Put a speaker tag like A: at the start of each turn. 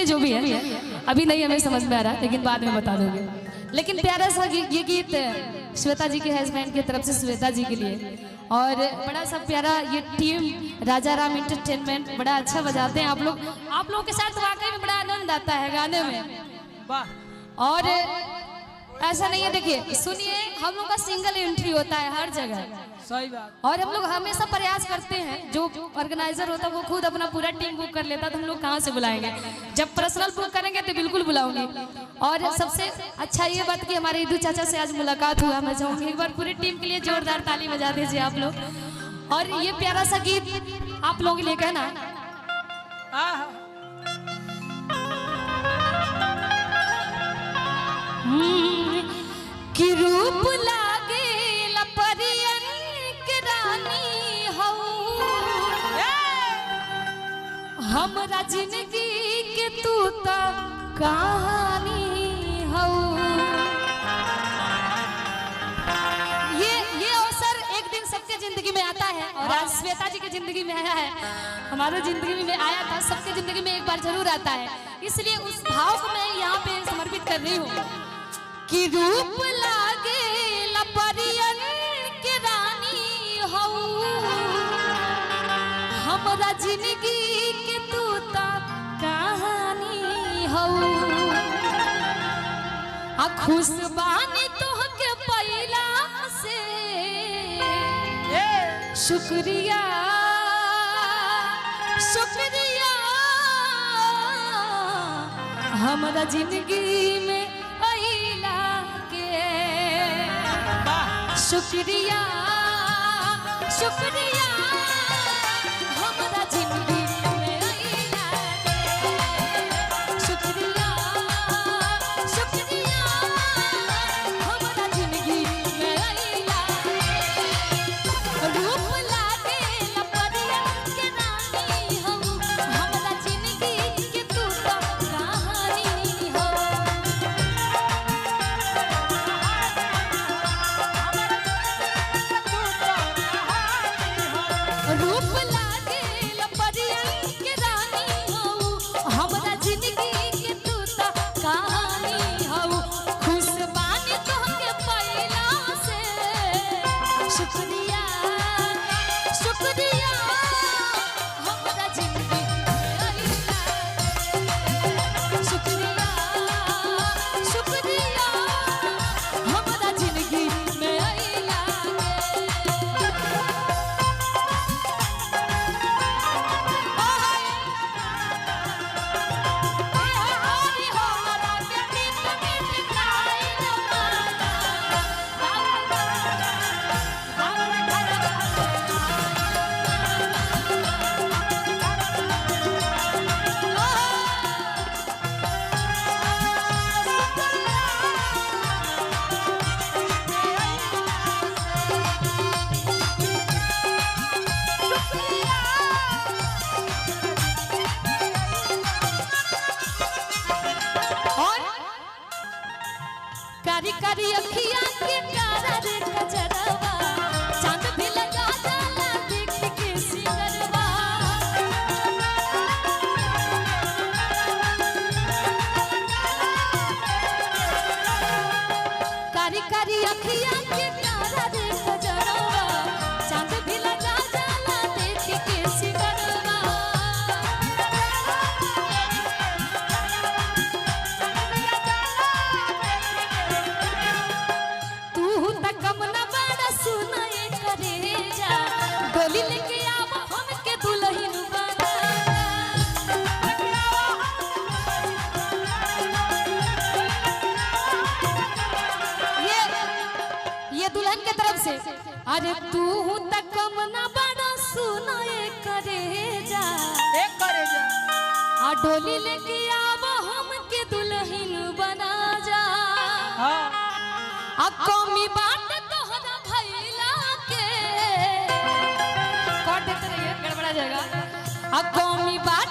A: जो भी है अभी नहीं हमें समझ में आ रहा, लेकिन बाद में बता दोगे। लेकिन प्यारा सा ये गीत श्वेता जी के हस्बैंड की तरफ से श्वेता जी के लिए, और बड़ा सा प्यारा ये टीम राजा राम एंटरटेनमेंट बड़ा अच्छा बजाते हैं आप लोग। आप लोगों के साथ वाकई में बड़ा आनंद आता है गाने में। और ऐसा नहीं है, देखिए सुनिए, हम लोग का सिंगल एंट्री होता है हर जगह।
B: सही बात।
A: और हम लोग हमेशा प्रयास करते हैं, जो ऑर्गेनाइजर होता है वो खुद अपना पूरा टीम बुक कर लेता है, तो हम लोग कहाँ से बुलाएंगे। जब पर्सनल बुक करेंगे तो बिल्कुल बुलाऊंगी। और सबसे अच्छा ये बात कि हमारे ईदू चाचा से आज मुलाकात हुआ, मैं चाहूँगी एक बार पूरी टीम के लिए जोरदार ताली बजा दीजिए आप लोग। और ये प्यारा सा गीत आप लोगों के लिए कहना, कि रूप लागे परियन के रानी हऊ, हमरा जिंदगी के तू त कहानी हऊ। ये अवसर एक दिन सबके जिंदगी में आता है, और आज श्वेता जी के जिंदगी में आया है, हमारे जिंदगी में आया था, सबके जिंदगी में एक बार जरूर आता है। इसलिए उस भाव को मैं यहाँ पे समर्पित कर रही हूँ कि रूप लागे परियन के रानी हऊ, हमरा जिंदगी के तू त कहानी हऊ। आ खुश बानी तोहके पैला से, शुक्रिया शुक्रिया हमरा जिंदगी में अइला के, शुक्रिया शुक्रिया हमरा जिंदगी में अइला के, शुक्रिया शुक्रिया हमरा जिंदगी में अइला के। रूप लागे परियन के रानी हऊ, हमरा जिंदगी के तू त कहानी हो। रूप लागे परियन के रानी हऊ, हमरा जिंदगी के तू त कहानी हऊ। खुश बानी तोहके पैला से, शुक्रिया शुक्रिया हमरा जिंदगी में अइला के, शुक्रिया शुक्रिया हमरा जिंदगी में अइला के। और कारी कारी अखिया के कारा रे कजरवा, चांद भी लगा जाला देख के सिंगरवा। कारी कारी अखिया के कारा रे कजरवा, चांद भी लगा जाला देख के सिंगरवा। तू त कम न बड़ा सुनाए करे जा, डोली लेके आव हमके दुल्हन बना। ये दुल्हन के तरफ से, अरे तू त कम न बड़ा सुनाए करे जा,
B: एक करे जा,
A: आ डोली लेके आव हमके दुल्हन बना जा। आ कमी बाट तोहरा भइला के, कॉर्ड देते रहिए गड़बड़ा जाएगा। आ कमी बाट